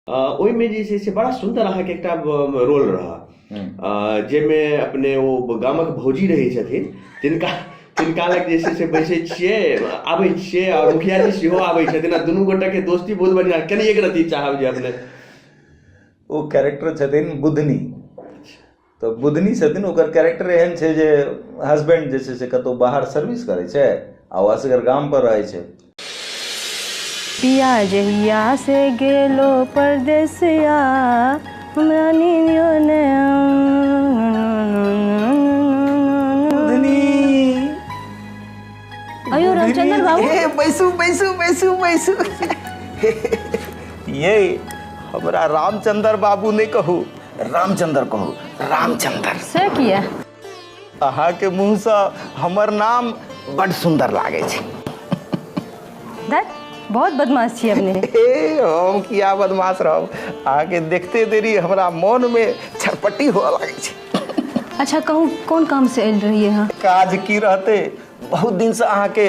ओहिमे जे छै से बड़ा सुन्दर अहाँके एकटा रोल रहय, जाहिमे अपने ओ गामक भौजी रहै छथिन, तिनका तिनका लग जे छै से बैसै छियै, आबै छियै, आओर मुखिया जी सेहो आबै छथिन, आ दुनू गोटाके दोस्ती बहुत बढ़िआँ। कनि एक रत्ती चाहब जे अपने ओ कैरेक्टर छथिन बुधनी, तऽ बुधनी छथिन, ओकर कैरेक्टर एहन छै जे हस्बैंड जे छै से कतहु बाहर सर्विस करै छै आ ओ असगर गाम पर रहै छै। पिया जहिया से गेलो परदेसिया, हमरा नींदियो ने। बुधनी। अयो रामचंद्र बाबू। ए, बैसू बैसू बैसू बैसू। ये हमरा रामचंद्र बाबू नहि कहू, रामचंद्र कहू, रामचंद्र। से किया? अहाँके मुँहसँ हमर नाम बड्ड सुन्दर लागै छै। धत, बहुत बदमाश छी अपने। हे, हम किया बदमाश रहब? अहाँके देखते देरी हमरा मोनमे छटपटी हुअ लागै छै। अच्छा कहू, कोन काम से आयल रहियै अहाँ? काज की रहतै, बहुत दिनसँ अहाँके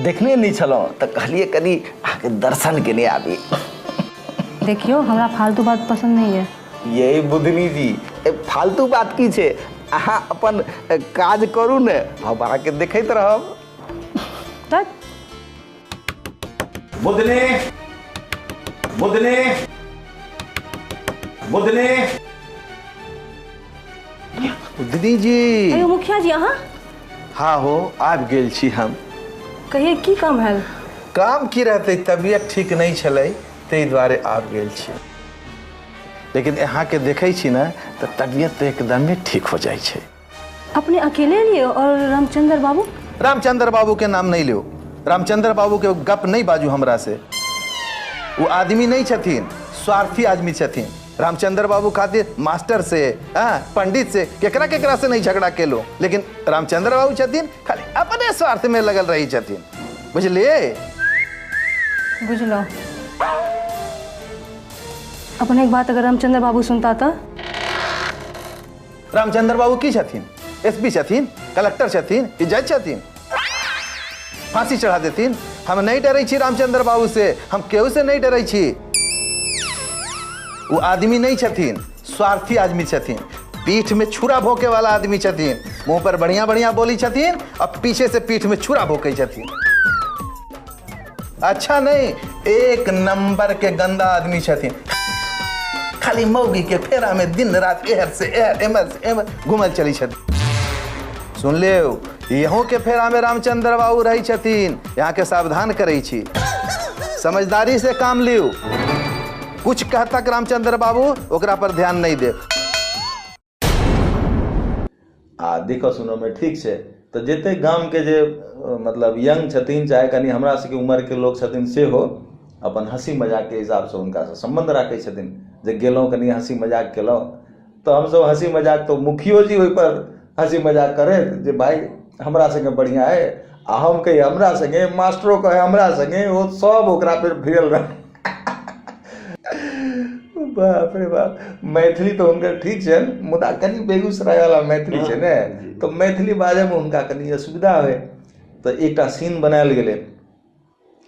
देखने नहि छलहुँ, तऽ कहलियै कनि अहाँके दर्शन केने आबी। देखियौ, हमरा फालतू बात पसंद नहीं है। यही बुधनी जी, ए, फालतू बात की छै? अहाँ अपन काज करू ने, हम अहाँके देखैत रहब। तत। बुधनी, बुधनी, बुधनी, बुधनी जी। अयो मुखिया जी, अहाँ? हाँ हो, आबि गेल छी हम। कहिए, की काम है? काम की रहतै, तबियत ठीक नहि छलै, ताहि दुआरे आबि गेल छी। लेकिन अहाँके देखै छी ने तऽ तबियत तऽ एकदमे ठीक हो जाइ छै। अपने अकेले एलिए और रामचंद्र बाबू? रामचंद्र बाबू के नाम नहीं लियो, रामचंद्र बाबू के गप नहीं बाजू हमरा से। वो आदमी नहीं छथिन, स्वार्थी आदमी छथिन। रामचंद्र बाबू खातिर मास्टर से, हाँ, पंडित से, केकरा केकरा से नहीं झगड़ा केलो, लेकिन रामचंद्र बाबू छथिन खाली अपने स्वार्थ में लगल रही छथिन, बुझलिए? बुझलो। अपने एक बात अगर रामचंद्र बाबू सुनता तो? रामचंद्र बाबू की छथिन? एसपी छथिन, कलेक्टर छथिन कि जज छथिन? फांसी चढ़ा देथिन। हम नहीं डरै छी रामचंद्र बाबू से, हम केहू से नहीं डरै छी। वो आदमी नहीं छथिन, स्वार्थी आदमी छथिन, पीठ में छुरा भोंके वाला आदमी छथिन। मुंह पर बढ़िया बढ़िया बोली छथिन और पीछे से पीठ में छुरा भोंके छथिन। अच्छा नहीं, एक नंबर के गंदा आदमी छथिन। खाली मौगी के फेरा में दिन रात एहर से एहर, एमहर से एमहर घूमल चली छथिन। सुन ले, यहों के फेरा में रामचंद्र बाबू रही छथिन, यहाँ के सावधान करै छी, समझदारी से काम लियो। कुछ कहतक रामचंद्र बाबू ओकरा पर ध्यान नहीं दे। आ देखऽ सुनऽमे ठीक छै, तऽ जते गामके जे मतलब यंग छथिन, चाहे कनि हमरा सबके उमरके लोक छथिन, सेहो अपन हँसी मजाकके हिसाबसँ हुनकासँ सम्बन्ध राखै छथिन, जे गेलहुँ कनि हँसी मजाक केलहुँ। तऽ हमसब हँसी मजाक, तऽ मुखियो जी ओहिपर हँसी मजाक करैत जे भाय हमरा सङ्गे बढ़िआँ अइ, आ हम कहियै हमरा सङ्गे, मास्टरो कहै हमरा सङ्गे, ओ सब ओकरा फेर भिड़ल रहै। बाप रे बाप, मैथिली तऽ हुनकर ठीक छनि, मुदा कनि बेगूसरायवला मैथिली छै ने, तऽ मैथिली बाजयमे हुनका कनि असुविधा होइ। तऽ एकटा सीन बनायल गेलै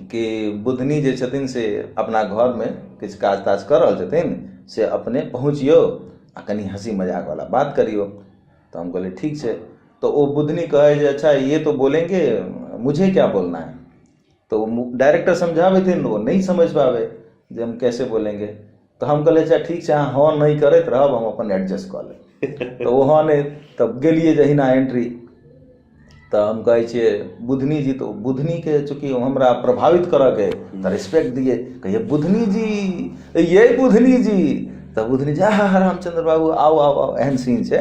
कि बुधनी जे छथिन से अपना घरमे किछु काज ताज कऽ रहल छथिन, से अपने पहुँचियौ आ कनि हँसी मजाकवला बात करियौ। तऽ हम कहलियै ठीक छै। तऽ ओ बुधनी कहै जे अच्छा ये तो बोलेंगे, मुझे क्या बोलना है। तो वो डायरेक्टर समझाबैथिन, ओ नहि समझ पाबै जे हम कैसे बोलेंगे। तऽ हम कहलियै अच्छा ठीक छै, अहाँ हँ नहि करैत रहब, हम अपन एडजस्ट कऽ लेब। तऽ ओ हँ नहि, तब गेलियै जहिना एंट्री, तऽ हम कहै छियै बुधनी जी। तऽ बुधनीके चूँकि हमरा प्रभावित करऽके तऽ रिस्पेक्ट दियै, कहियै बुधनी जी, ये बुधनी जी। तऽ बुधनी जी, आहा रामचंद्र बाबू, आउ आउ आउ, एहन सीन छै,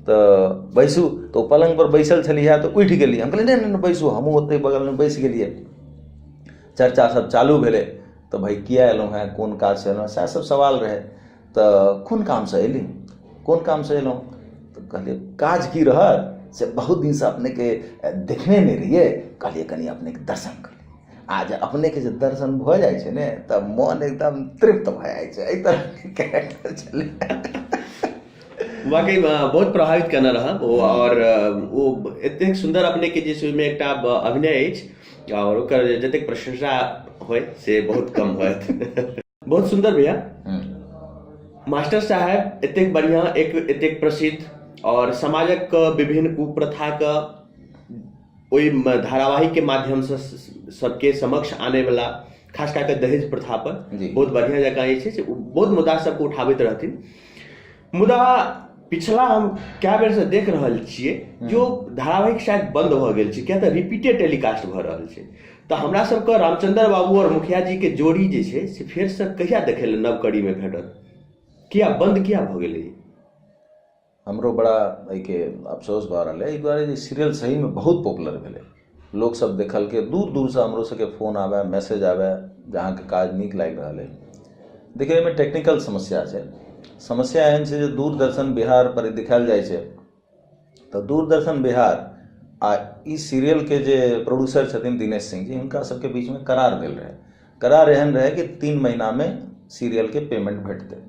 तऽ बैसू। तऽ ओ पलङ्गपर बैसल छलिहे, तऽ उठि गेली। हम कहलियै नहि नहि बैसू, हमहूँ ओतहि बगलमे बैस गेलियै। चर्चा सब चालू भेलै, तऽ भाय किया एलहुँ हेँ, कोन काजसँ एलहुँ हेँ, सएह सब सवाल रहै। तऽ कोन कामसँ एली, कोन कामसँ एलहुँ? तऽ कहलियै काज की रहत, से बहुत दिनसँ अपनेके देखने नहि रहियै, कहलियै कनि अपनेके दर्शन कऽ ली। आ जे अपनेके जे दर्शन भऽ जाइ छै ने, तऽ मन एकदम तृप्त भऽ जाइ छै। एहि तरहके कैरेक्टर छलै। वाकई बहुत प्रभावित केने रहल ओ, आओर ओ एतेक सुन्दर अपनेके जे छै ओहिमे एकटा अभिनय अछि, आओर ओकर जतेक प्रशंसा होय से बहुत कम होयत। बहुत सुंदर भैया। मास्टर साहेब एतेक बढ़िया, एक एतेक प्रसिद्ध और समाजक विभिन्न कुप्रथाक ओहि धारावाहिक के माध्यम से सबके समक्ष आने वाला, खास कए कऽ दहेज प्रथा पर बहुत बढ़िया जकाँ जे छै से बहुत मुद्दा सबके उठाबैत रहथिन। मुदा पिछला हम कए बेरसँ देख रहल छियै जो धारावाहिक शायद बंद भऽ गेल छै, किया तऽ रिपीटे टेलीकास्ट भऽ रहल छै। तऽ हमरा सबके रामचंद्र बाबू आओर मुखिया जी के जोड़ी जे छै से फेरसँ कहिया देखै लए नव कड़ीमे भेटत? किया बंद किया भऽ गेलै? हमरो बड़ा एहिके अफसोस भऽ रहल अइ एहि दुआरे जे सीरियल सहीमे बहुत पॉपुलर भेलै, लोकसभ देखलकै, दूर दूरसँ हमरो सभके फोन आबय, मैसेज आबय जे अहाँके काज नीक लागि रहल अइ। देखियौ, एहिमे टेक्निकल समस्या छै। समस्या एहन छै जे दूरदर्शन बिहार पर देखायल जाइ छै, तऽ दूरदर्शन बिहार आ ई सीरियलके जे प्रोड्यूसर छथिन दिनेश सिंह जी, हुनका सबके बीचमे करार भेल रहै। करार एहन रहै कि 3 महीनामे सीरियलके पेमेंट भेटतै।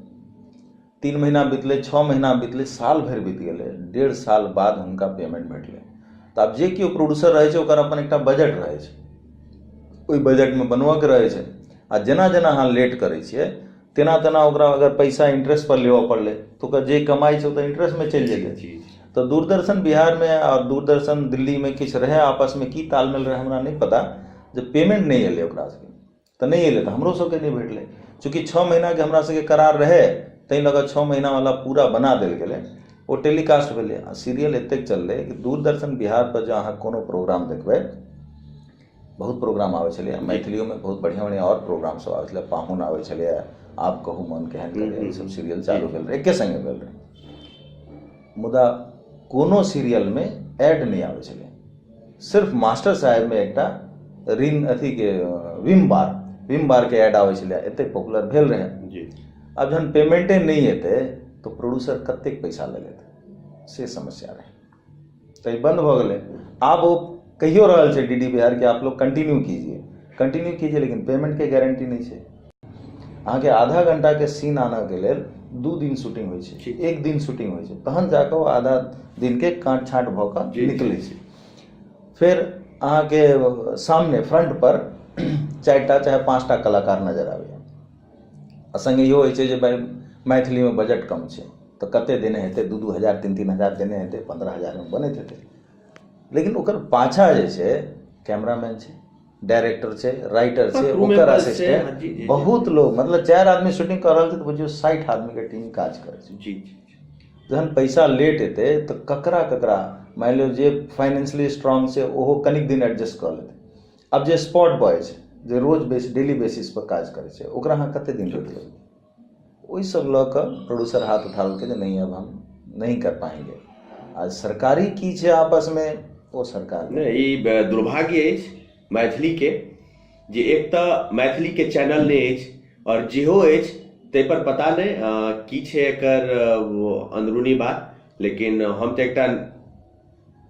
3 महीना बितलै, 6 महीना बितलै, साल भरि बीत गेलै, 1.5 साल बाद हुनका पेमेंट भेटलै। तऽ आब जे केओ प्रोड्यूसर रहै छै ओकर अपन एकटा बजट रहै छै, ओहि बजटमे बनबऽके रहै छै। आ जेना जेना अहाँ लेट करै छियै तेना तेना ओकरा अगर पैसा इंटरेस्ट पर लेबऽ पड़लै तऽ ओकर जे कमाइ छै ओ तऽ इंटरेस्टमे चलि जेतै। तऽ दूरदर्शन बिहारमे आओर दूरदर्शन दिल्लीमे किछु रहै आपसमे की तालमेल रहै हमरा नहि पता, जे पेमेंट नहि एलै ओकरा सबके, तऽ नहि एलै तऽ हमरो सबके नहि भेटलै। चूँकि 6 महीनाके हमरा सबके करार रहै ताहि लऽ कऽ 6 महीनावला पूरा बना देल गेलै, ओ टेलीकास्ट भेलै। आ सीरियल एतेक चललै कि दूरदर्शन बिहार पर जँ अहाँ कोनो प्रोग्राम देखबै, बहुत प्रोग्राम आबै छलैए मैथिलियोमे, बहुत बढ़िआँ बढ़िआँ आओर प्रोग्राम सब आबै छलै, पाहुन आबै छलैए, आब कहू मन केहन करैए, ई सब सीरियल चालू भेल रहै, एके सङ्गे भेल रहै। मुदा कोनो सीरियलमे एड नहि आबै छलै, सिर्फ मास्टर साहेबमे एकटा रिन अथीके विम बार, विम बारके एड आबै छलै, एतेक पॉपुलर भेल रहै। आब जहन पेमेंटे नहि एतै तऽ प्रोड्यूसर कतेक पैसा लगेतै, से समस्या रहै, तऽ ई बंद भऽ गेलै। आब ओ कहियो रहल छै डी डी बिहार के आप लोग कंटिन्यू कीजिए, कंटिन्यू कीजिए, लेकिन पेमेंट के गारंटी नहि छै। अहाँके आधा घंटा के सीन आनऽ के लेल 2 दिन शूटिंग होइ छै, 1 दिन शूटिंग होइ छै, तहन जाकऽ ओ आधा दिन के काट छाँट भऽ कऽ निकलै छै। फेर अहाँके सामने फ्रंट पर 4टा चाहे 5टा कलाकार नजर आबैया। आ सङ्गे इहो होइ छै जे भाइ मैथिलीमे बजट कम छै तऽ कते देने हेतै, 2-2 हजार 3-3 हजार देने हेतै, 15 हजारमे बनैत हेतै। लेकिन ओकर पाछा जे छै कैमरामैन छै, डायरेक्टर छै, राइटर छै, crew ओकर members छै, असिस्टेंट, हाँ, जी, जी, जी। बहुत लोग, मतलब 4 आदमी शूटिंग कऽ रहल छै तऽ बुझियौ 60 आदमीके टीम काज करै छै। जी, जी, जी। जहन पैसा लेट एतै तऽ ककरा ककरा, मानि लियौ जे फाइनेंशियली स्ट्रांग छै ओहो कनिक दिन एडजस्ट कऽ लेतै। आब जे स्पॉट बॉय छै, जे रोज बेस डेली बेसिस पर काज करै छै, ओकरा अहाँ कते दिन रोकि लेबै? ओहि सब लऽ कऽ प्रोड्यूसर हाथ उठा लेलकै जे नहीं, अब हम नहीं कर पाएंगे। आ सरकारी की छै आपसमे ओ सरकार नहि, ई दुर्भाग्य अछि मैथिलीके जे एक तऽ मैथिलीके चैनल नहि अछि, आओर जेहो अछि ताहिपर पता नहि की छै एकर अंदरूनी बात, लेकिन हम तऽ एकटा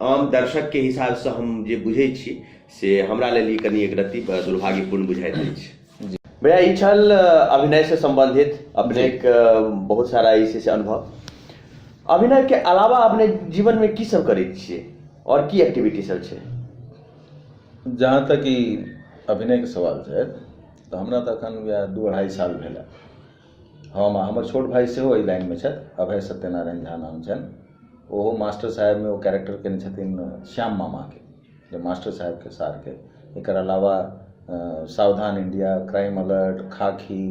आम दर्शकके हिसाबसँ हम जे बुझै छी से हमरा लेल ई कनि एक रत्ती दुर्भाग्यपूर्ण बुझाइत अछि। भैया, ई छल अभिनयसँ सम्बन्धित अपनेक बहुत सारा ई छै से अनुभव। अभिनयके अलावा अपने जीवनमे की सब करै छियै आओर की एक्टिविटी सब छै? जहाँ तक ई अभिनयके सवाल छै तऽ हमरा तऽ एखन वएह 2-2.5 साल भेल। हम आ हमर छोट भाय सेहो एहि लाइनमे छथि, अभय सत्यनारायण झा नाम छनि, ओहो मास्टर साहेबमे ओ कैरेक्टर केने छथिन श्याम मामाके, जे मास्टर साहेबके सारके। एकर अलावा सावधान इंडिया, क्राइम अलर्ट, खाकी,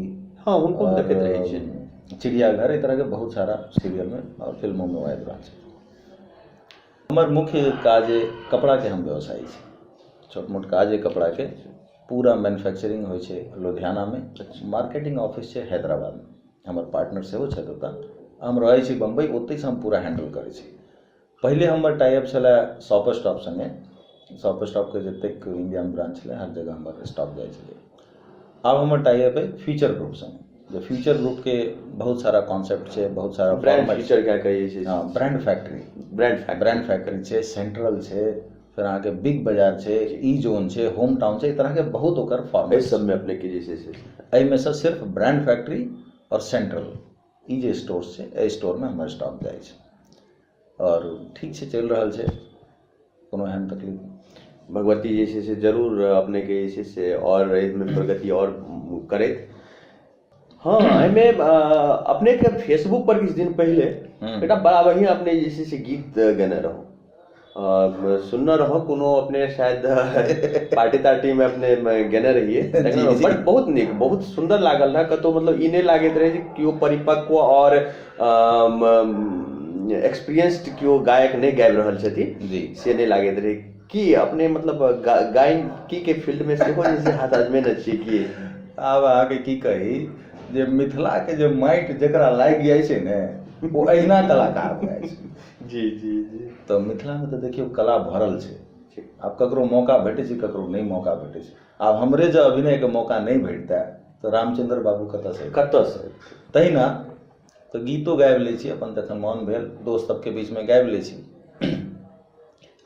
हँ, हुनको हम देखैत रहै छियनि, चिड़ियाघर, एहि तरहके बहुत सारा सीरियलमे आओर फिल्मोमे ओ आबि रहल छथि। हमर मुख्य काज अइ कपड़ाके, हम व्यवसायी छी, छोट मोट काज अइ कपड़ाके। पूरा मैन्युफैक्चरिंग होइ छै लुधियानामे, मार्केटिंग ऑफिस छै हैदराबादमे, हमर पार्टनर सेहो छथि ओतऽ। हम रहै छी बम्बई, ओतहिसँ हम पूरा हैंडल करै छी। पहिले हमर टाइअप छलै शॉप स्टॉप सङ्गे, शॉप स्टॉपके जतेक इण्डियामे ब्रांच छलै हर जगह हमर स्टॉक जाइ छलै। आब हमर टाइअप अइ फ्यूचर ग्रुप सङ्गे, जे फ्यूचर ग्रुपके बहुत सारा कॉन्सेप्ट छै, बहुत सारा ब्रांड फ्यूचर क्या कहै छै, हँ, brand factory, brand factory, brand factory छै, सेंट्रल छै, फेर अहाँके बिग बाजार छै, ई जोन छै, होम टाउन छै, एहि तरहके बहुत ओकर फॉर्मेट। एहि सबमे अपनेके जे छै से एहिमे सँ सिर्फ ब्रांड फैक्ट्री आओर सेंट्रल ई जे स्टोर छै, एहि स्टोरमे हमर स्टॉक जाइ छै आओर ठीक छै, चलि रहल छै, कोनो एहन तकलीफ नहि। भगवती जे छै से जरूर अपनेके जे छै से आओर एहिमे प्रगति आओर करैत। हँ, एहिमे अपनेके फेसबुक पर किछु दिन पहिले एकटा बड़ा बढ़िआँ अपने जे छै से गीत गेने रहौं, सुनने रहौं, कोनो अपने शायद पार्टी तार्टीमे अपने गेने रहियै, बट बहुत नीक, बहुत सुन्दर लागल रहै। कतहु मतलब ई नहि लागैत रहै जे केओ परिपक्व आओर एक्सपीरियंस्ड केओ गायक नहि गाबि रहल छथिन जी, से नहि लागैत रहै। की अपने मतलब गायकीके फील्डमे सेहो जे छै हाथ आजमेने छियै की? आब अहाँके की कही जे मिथिलाके जे माटि जकरा लागि जाइ छै ने, ओ अहिना कलाकार भऽ जाइ छै। जी जी जी तऽ मिथिलामे तऽ देखियौ कला भरल छै। आब ककरो मौका भेटै छै, ककरो नहि मौका भेटै छै। आब हमरे जँ अभिनयके मौका नहि भेटतै तऽ रामचन्द्र बाबू कतऽसँ? कतऽसँ? तहिना तऽ गीतो गाबि लै छी अपन, जखन मोन भेल दोस्त सबके बीचमे गाबि लै छी,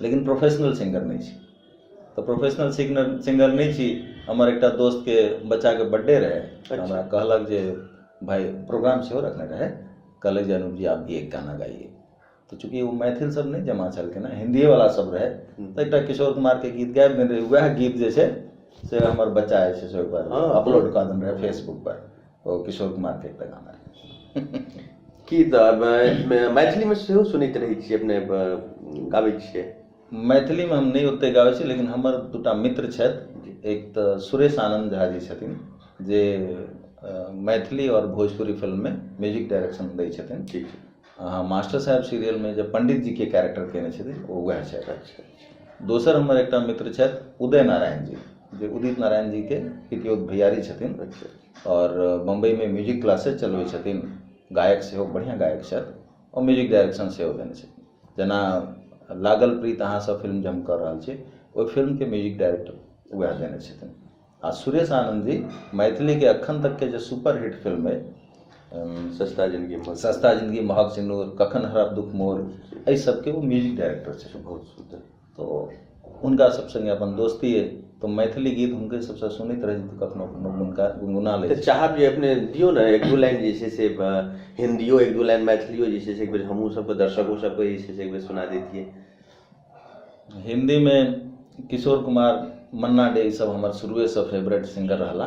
लेकिन प्रोफेशनल सिंगर नहि छी। तऽ प्रोफेशनल सिंगर नहि छी। हमर एकटा दोस्तके बच्चाके बर्थडे रहै, हमरा कहलक जे भाइ, प्रोग्राम सेहो रखने रहै, कहलक जे अनुप जी आप भी एक गाना गाइए। तऽ चूँकि ओ मैथिल सब नहि जमा छलखिन हेँ, हिन्दीएवला सब रहै, तऽ एकटा किशोर कुमारके गीत गाबि देने रही। वएह गीत जे छै से हमर बच्चा जे छै से ओहिपर अपलोड कऽ देने रहै फेसबुकपर। ओ किशोर कुमारके एकटा गाना रहै। की तऽ मैथिलीमे सेहो सुनैत रहै छियै, अपने गाबै छियै? मैथिलीमे हम नहि ओतेक गाबै छी, लेकिन हमर दूटा मित्र छथि। एक तऽ सुरेश आनन्द झा जी छथिन, जे मैथिली आओर भोजपुरी फिल्ममे म्यूजिक डायरेक्शन दै छथिन। ठीक। अहाँ मास्टर साहेब सीरियलमे जे पंडित जीके कैरेक्टर केने छथिन, ओ वएह छथि। अच्छा। दोसर हमर एकटा मित्र छथि उदय नारायण जी, जे उदित नारायण जीके पितियौत भैयारी छथिन। आओर बम्बईमे म्यूजिक क्लासेज चलबै छथिन, गायक सेहो बढ़िआँ गायक छथि आओर म्यूजिक डायरेक्शन सेहो देने छथिन। जेना लागल प्रीत अहाँसभ फिल्म जे हम कऽ रहल छी, ओहि फिल्मके म्यूजिक डायरेक्टर वएह देने छथिन। आ सुरेश आनन्द जी मैथिलीके अखन तकके जे सुपर हिट फिल्म अइ, सस्ता जिनगी महग, सस्ता जिनगी महग सिन्दूर, कखन हरब दुख मोर, एहि सबके ओ म्यूजिक डायरेक्टर छथिन। बहुत सुन्दर। तऽ हुनका सब संगे अपन दोस्ती अइ, तऽ मैथिली गीत हुनके सबसँ सुनैत रहै छी, तऽ कखनो कखनो हुनका गुनगुना लै तऽ छी। चाहब जे अपने दियौ ने एक दू लाइन जे छै से हिन्दियो, एक दू लाइन मैथिलियो जे छै से एक बेर हमहूँ सबके, दर्शको सबके जे छै से एक बेर सुना दैतियै। हिन्दीमे किशोर कुमार, मन्ना डे, ई सब हमर शुरुएसँ फेवरेट सिंगर रहला।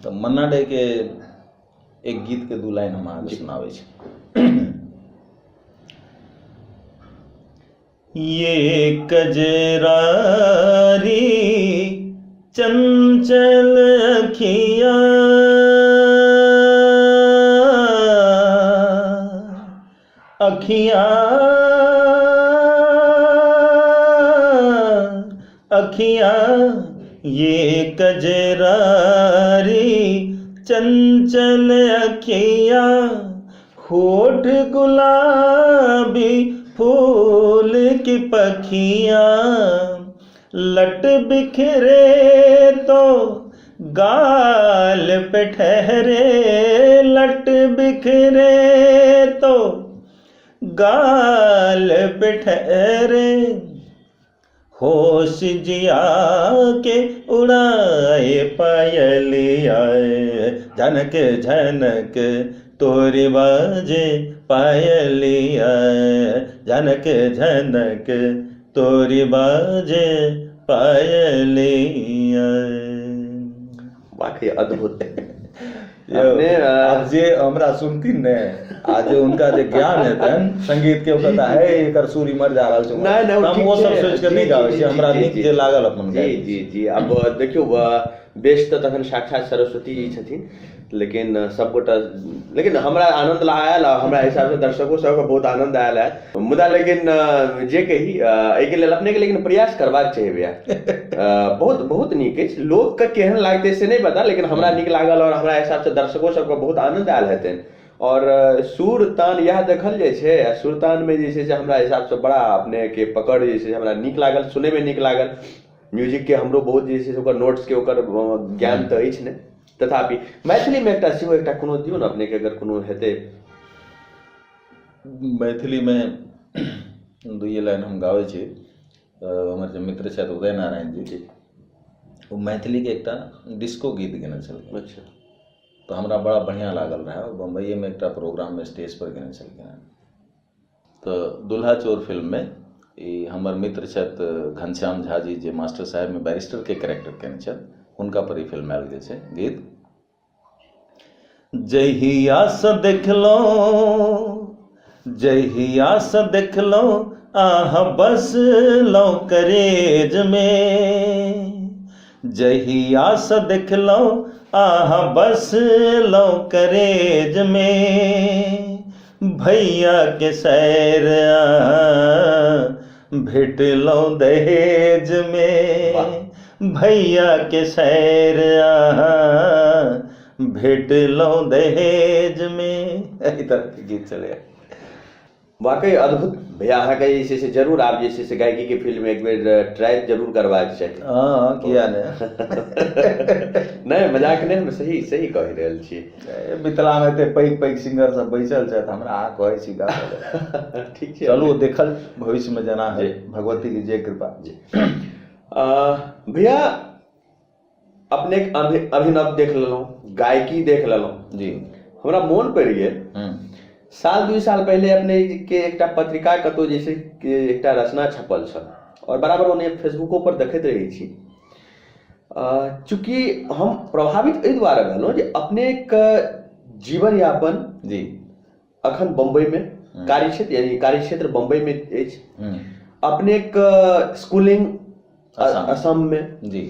तऽ मन्ना डेके एक गीतके दू लाइन हम अहाँके सुनाबै छी। ये कजरारी चंचल अखियाँ, अखियाँ अखियाँ, ये कजरारी चंचल अखियाँ, होठ गुलाबी फूल की पखियाँ, लट बिखरे तो गाल पे ठहरे, लट बिखरे तो गाल पे ठहरे, होश जिया के उड़ाए पायलिया, झनक झनक तोरी बाजे पायलिया, झनक झनक तोरी बाजे पायलिया। वाकई अद्भुत। यौ, अपने आब जे हमरा सुनथिन ने आ जे हुनका जे ज्ञान हेतनि संगीत के, ओ कहता है एकर सुर इमहर जा रहल छै। नहि नहि, ओ तऽ हम ठीक ओ सब छै। सोचि कऽ जी, नहि जी, गाबै जी, छी, हमरा जी, नीक जी। जे लागल अपन जी गाबि। जी जी आब देखियौ, बेस तऽ तखन साक्षात सरस्वती जी छथिन, लेकिन सबगोटा, लेकिन हमरा आनन्द आयल आ हमरा हिसाबसँ दर्शको सबके बहुत आनन्द आयल है। मुदा लेकिन जे कही, एहिके लेल अपनेके लेकिन प्रयास करबाक चाही भैया। बहुत बहुत नीक अछि। लोकके केहन लागतै से नहि पता, लेकिन हमरा नीक लागल आओर हमरा हिसाबसँ दर्शको सबके बहुत आनन्द आयल हेतनि। आओर सुर तान इएह देखल जाइ छै, आ सुर तानमे जे छै से हमरा हिसाबसँ बड़ा अपनेके पकड़ जे छै से हमरा नीक लागल, सुनैमे नीक लागल। म्यूजिकके हमरो बहुत जे छै से ओकर नोट्सके ओकर ज्ञान तऽ अछि नहि, तथापि मैथिलीमे एकटा सेहो एकटा कोनो दियौ ने अपनेके, अगर कोनो हेतै। मैथिलीमे दुइए लाइन हम गाबै छी। हमर जे मित्र छथि उदय नारायण जी, ओ मैथिलीके एकटा डिस्को गीत गेने छलखिन। तऽ हमरा बड़ा बढ़िआँ लागल रहए। ओ बम्बइएमे एकटा प्रोग्राममे स्टेज पर गेने छलखिन हेँ। तऽ दुल्हा चोर फिल्ममे ई हमर मित्र छथि घनश्याम झा जी, जे मास्टर साहेबमे बैरिस्टरके कैरेक्टर केने छथि, हुनका पर ई फिल्म आयल गेल छै गीत। जहियासँ देखलहुँ, जहियासँ देखलहुँ अहाँ बसलहुँ करेजमे, जहियासँ देखलहुँ अहाँ बसलहुँ करेजमे, भैयाके सैर अहाँ भेटलहुँ दहेजमे, भैयाके सैर अहाँ भेटलहुँ दहेजमे। एहि तरहके गीत छलैए। वाकई अद्भुत भैया, अहाँके जे छै से जरूर आब जे छै से गायकीके फील्डमे एक बेर ट्राई जरूर करबाक चाही। हँ, किया नहि। नहि, मजाक नहि, हम सही सही कहि रहल छी। मिथिलामे एते पैघ पैघ सिंगर सब बैसल छथि, हमरा अहाँ कहै छी गाबै लए। ठीक छै, चलू देखल भविष्यमे जेना होइ, भगवतीके जे कृपा। जी भैया, अपने अभिनव देख लेलहुँ, गायकी देख लेलहुँ जी, हमरा मोन पड़ि गेल साल 2 साल पहिले अपने के एकटा पत्रिका कतहु जे छै एकटा रचना छपल छल और बराबर ओने फेसबुको पर देखैत रहै छी। चूँकि हम प्रभावित एहि दुआरे भेलहुँ जे अपनेके जीवन यापन जी अखन बम्बई में कार्य क्षेत्र, यानी कार्य क्षेत्र बम्बई में अछि, अपनेके स्कूलिंग असम में जी,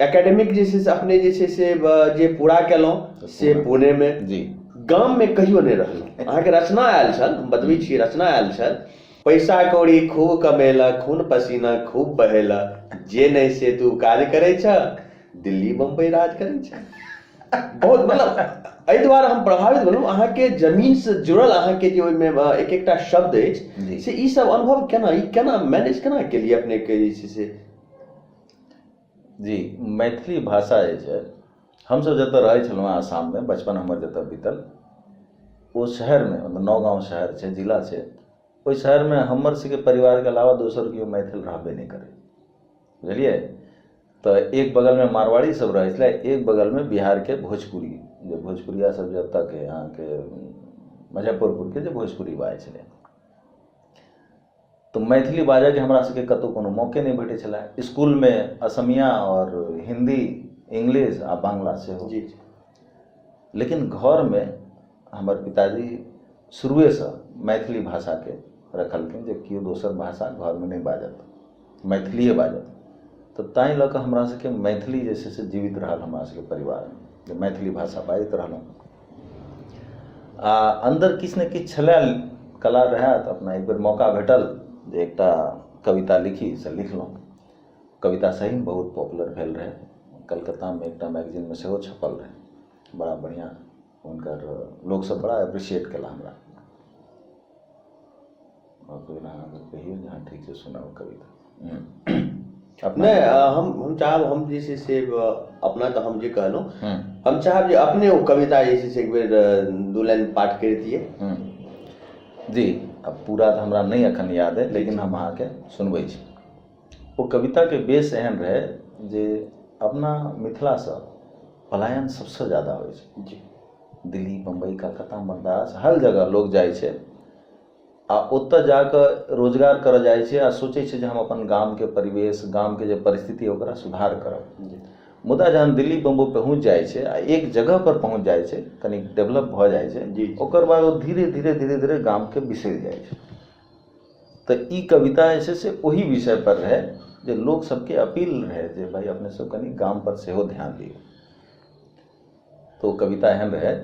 एकेडमिक जे छै से अपने जे छै से जे पूरा केलहुँ से पुणे में जी, गाम में कहियो नहि रहलहुँ। अहाँके रचना आयल छल, हम बतबै छी, रचना आयल छल, पैसा कौड़ी खूब कमेला, खून पसीना खूब बहेला, जे नहि से तू काज करै छ, दिल्ली बम्बई राज करै छ। बहुत मतलब एहि दुआरे हम प्रभावित भेलहुँ, अहाँके जमीन से जुड़ल अहाँके जे ओहिमे एक एकटा शब्द अछि से ई सब अनुभव केना, ई केना मैनेज केना केलियै अपनेके जे छै से? जी, मैथिली भाषा जे छै, हमसब जतऽ रहै छलहुँ आसाममे, बचपन हमर जतऽ बीतल ओ शहरमे, मतलब नौगाँव शहर छै, जिला छै, ओहि शहरमे हमर सबके परिवारके अलावा दोसर केओ मैथिल रहबे नहि करै, बुझलियै। तऽ एक बगलमे मारवाड़ी सब रहै छलै, एक बगलमे बिहारके भोजपुरी, जे भोजपुरिया सब जे एतऽके अहाँके मुजफ्फरपुरके जे भोजपुरी बाजै छलै। तऽ मैथिली बाजैके हमरा सबके कतहु कोनो मौके नहि भेटै छलै। इसकुलमे असमिया आओर हिन्दी, इंग्लिश आ बांग्ला सेहो। जी। लेकिन घरमे हमर पिताजी शुरुएसँ मैथिली भाषाके रखलखिन जे केओ दोसर भाषा घरमे नहि बाजत, मैथिलिए बाजत। तऽ ताहि लऽ कऽ हमरा सबके मैथिली जे छै से जीवित रहल हमरा सबके परिवारमे, जे मैथिली भाषा बाजैत रहलहुँ। आ अन्दर किछु ने किछु छलै, कला रहए, तऽ अपना एक बेर मौका भेटल जे एकटा कविता लिखी, से लिखलहुँ। कविता सहीमे बहुत पॉपुलर भेल रहै, कलकत्तामे एकटा मैगजीनमे सेहो छपल रहै, बड़ा बढ़िआँ हुनकर लोकसब बड़ा एप्रिसिएट केला हमरा। अहाँ कहियौ जे अहाँ ठीकसँ सुनाउ कविता। नहि, हम चाहब, हम जे छै से अपना तऽ हम जे कहलहुँ, हम चाहब जे अपने ओ कविता जे छै से एक बेर 2 लाइन पाठ करितियै। जी, आब पूरा तऽ हमरा नहि एखन याद अइ, लेकिन हम अहाँके सुनबै छी। ओ कविताके बेस एहन रहै जे अपना मिथिलासँ पलायन सबसँ ज्यादा होइ छै जी। दिल्ली, बम्बई, कलकत्ता, मद्रास, हर जगह लोग जाइ छै आ ओतऽ जाकऽ रोजगार करऽ जाइ छै आ सोचै छै जे हम अपन गामके परिवेश, गामके जे परिस्थिति ओकरा सुधार करब। मुदा जहन दिल्ली बम्बई पहुँच जाइ छै आ एक जगह पर पहुँच जाइ छै, कनि डेवलप भऽ जाइ छै, ओकर बाद ओ धीरे धीरे धीरे धीरे गामके बिसरि जाइ छै। तऽ ई कविता जे छै से ओहि विषय पर रहै जे लोक सबके अपील रहै जे भाइ अपने सब कनि गाम पर सेहो ध्यान दियौ। तऽ ओ कविता एहन रहै,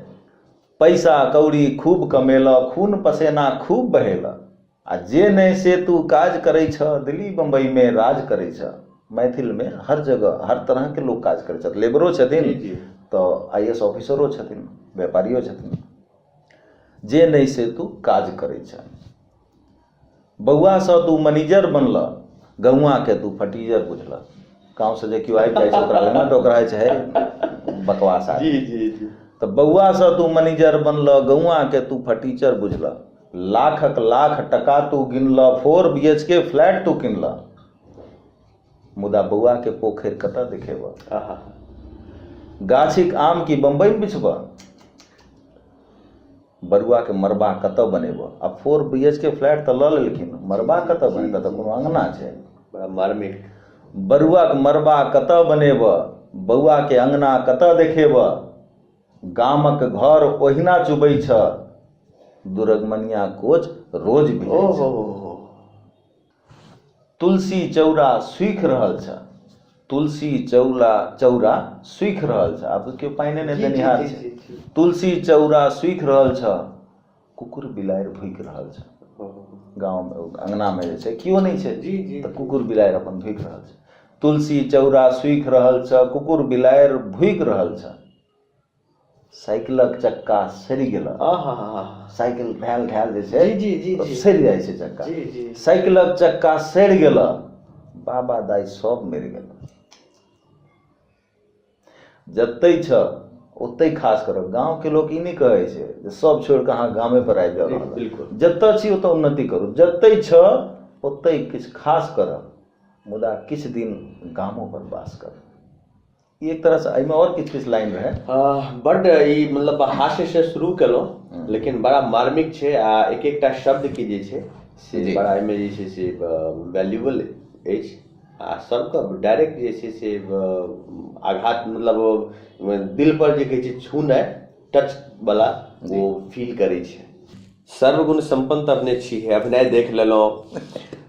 पैसा कौड़ी खूब कमेलऽ, खून पसेना खूब बहेलऽ, आ जे नहि से तू काज करै छऽ, दिल्ली बम्बईमे राज करै छऽ। मैथिलमे हर जगह हर तरहके लोक काज करै छथि, लेबरो छथिन तऽ I S ऑफिसरो छथिन, व्यापारियो छथिन। जे नहि से तू काज करै छऽ, बौआसँ तू मैनेजर बनलऽ, गौआँके तू फटीजर बुझलऽ। गाँवसँ जे केओ आबि जाइ छै ओकरा लग तऽ ओकरा होइ छै हे बकवास आदमी। जी, जी, जी। तऽ बौआसँ तू मैनेजर बनलऽ, गौआँके तू फटीचर बुझलऽ, लाखक लाख टका तू गिनलऽ, 4 बी एच के फ्लैट तू किनलऽ, मुदा बौआके पोखरि कतऽ देखेबऽ? आहा। गाछीक आम की बम्बईमे बिछबऽ? बरुआके मरबा कतऽ बनेबऽ? आ 4 बी एच के फ्लैट तऽ लऽ लेलखिन, मरबा कतऽ बनेतऽ? तऽ कोनो अङ्गना छै? बड़ा मार्मिक। बरुआके मरबा कतऽ बनेबऽ? बौआके अङ्गना कतऽ देखेबऽ? गामक घर ओहिना चुबै छ, दुरगमनिया कोच रोज भिजै छ। तुलसी चौरा सूखि रहल छ, तुलसी चौला चौरा सूखि रहल छ, आब केओ पानिए नहि देनिहार छै। तुलसी चौरा सूखि रहल छ, कुकुर बिलाड़ि भूकि रहल छै। गाँवमे अङ्गनामे जे छै केओ नहि छै तऽ कुकुर बिलाड़ि अपन भूकि रहल छै। तुलसी चौरा सूखि रहल छै, कुकुर बिलाड़ि भूकि रहल छै। साइकिलक चक्का सड़ि गेल, साइकिल ढायल ढायल जे छै जी जी सड़ि जाइ छै चक्का। साइकिलक चक्का सड़ि गेल, बाबा दाइ सब मरि गेल। जतै छ ओतै खास करब। गाँवके लोक ई नहि कहै छै जे सब छोड़ि कऽ अहाँ गामे पर आबि जाउ, बिल्कुल जतऽ छी ओतऽ उन्नति करू, जतै छ ओतै किछु खास करब, मुदा किछु दिन गामो पर वास करब। ई एक तरहसँ एहिमे आओर किछु किछु लाइन रहै। बड्ड ई मतलब हास्य से शुरू केलहुँ, लेकिन बड़ा मार्मिक छै आ एक एकटा शब्दके जे छै से बड़ा एहिमे जे छै से वैल्यूबल अछि आ सबके डायरेक्ट जे छै से आघात मतलब दिल पर जे कहै छै छूनाइ, टच वाला ओ फील करै छै। सर्वगुण सम्पन्न तऽ अपने छी हे, अभिनय देख लेलहुँ,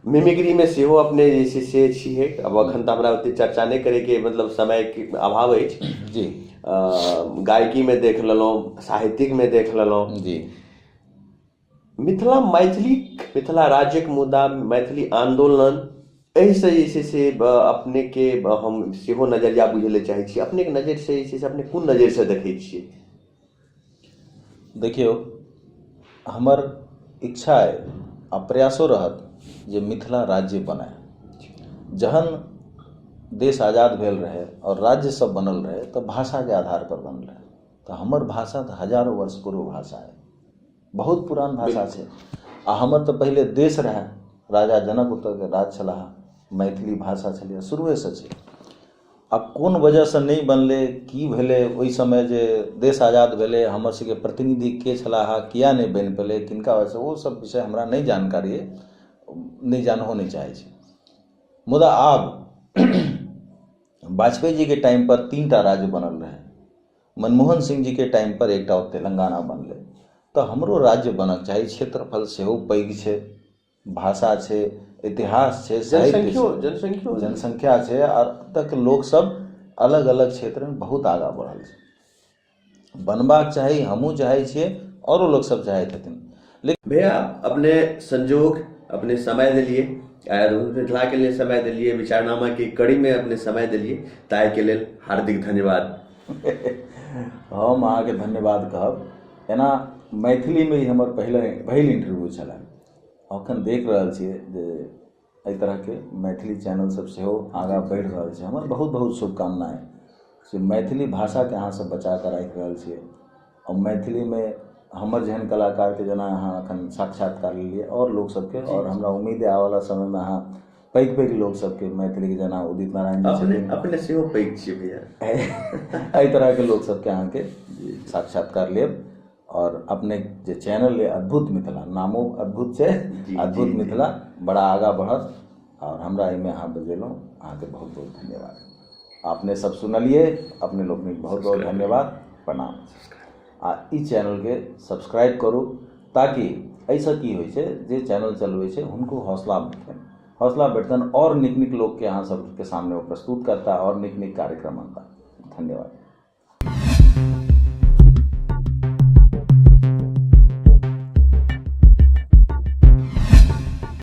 मिमिक्रीमे सेहो अपने जे छै से छी हे। आब एखन तऽ हमरा ओतेक चर्चा नहि करैके मतलब समयके अभाव अछि जी। गायकीमे देख लेलहुँ, साहित्यिकमे देख लेलहुँ जी। मिथिला मैथिली मिथिला राज्यक मुद्दा, मैथिली आन्दोलन, एहिसँ जे छै से अपनेके हम सेहो नजरिया बुझै लए चाहै छी। अपनेके नजरिसँ जे छै से अपने कोन नजरिसँ देखै छियै? देखियौ, हमर इच्छा अइ आ प्रयासो रहत जे मिथिला राज्य बनय। जहन देश आजाद भेल रहै आओर राज्य सब बनल रहै तऽ भाषाके आधारपर बनल रहै। तऽ हमर भाषा तऽ हजारो वर्ष पूर्व भाषा अइ, बहुत पुरान भाषा छै। आ हमर तऽ पहिले देश रहए, राजा जनक ओतऽके राज छलाह, मैथिली भाषा छलैए शुरुएसँ छै। आब कोन वजहसँ नहि बनलै, की भेलै ओहि समय जे देश आजाद भेलै, हमर सबके प्रतिनिधि के छलाह, किया नहि बनि पेलै, किनका वजहसँ, ओ सब विषय हमरा नहि जानकारी अइ, नहि जानहो नहि चाहै छी। मुदा आब वाजपेयी जीके टाइमपर 3टा राज्य बनल रहै, मनमोहन सिंह जीके टाइमपर एकटा तेलंगाना बनलै, तऽ हमरो राज्य बनक चाही। क्षेत्रफल सेहो पैघ छै, भाषा छै, इतिहास छै, साहित्य छै, जनसंख्या छै, आर तक लोकसब अलग अलग क्षेत्रमे बहुत आगाँ बढ़ल छै। बनबाक चाही, हमहूँ चाहै छियै, आओरो लोकसब चाहैत हेथिन। लेकिन भैया अपने संजोग अपने समय देलिए, मिथिला के लिए समय देलिए, विचारनामा के कड़ी में अपने समय देलिए, ताहि के लेल हार्दिक धन्यवाद। हम अहाँके धन्यवाद कहब। एना मैथिलीमे ई हमर पहिल इंटरव्यू छलए। अखन देख रहल छियै जे एहि तरहके मैथिली चैनल सब सेहो आगाँ बढ़ि रहल छै। हमर बहुत बहुत शुभकामना अइ से मैथिली भाषाके अहाँ सब बचा कऽ राखि रहल छियै। आओर मैथिलीमे हमर जेहन कलाकारके जेना अहाँ एखन साक्षात्कार लेलियै, आओर लोक सबके, आओर हमरा उम्मीद अइ आबऽवला समयमे अहाँ पैघ पैघ लोक सबके मैथिलीके जेना उदित नारायण जी छथिन, अपने सेहो पैघ छियै भैया, एहि तरहके लोक सबके अहाँके साक्षात्कार लेब। और अपने जे चैनल है अद्भुत मिथिला, नामो अद्भुत छै, अद्भुत मिथिला बड़ा आगाँ बढ़त। और हमरा एहिमे अहाँ बजेलहुँ, अहाँके बहुत बहुत धन्यवाद। अपने सब सुनलिए, अपने लोकनिक बहुत बहुत धन्यवाद, प्रणाम। आ ई चैनलके सब्सक्राइब करू, ताकि एहिसँ की होइ छै जे चैनल चलबै छै हुनको हौसला भेटतनि, हौसला भेटतनि और नीक नीक लोकके अहाँ सबके सामने ओ प्रस्तुत करता और नीक नीक कार्यक्रम अनता। धन्यवाद।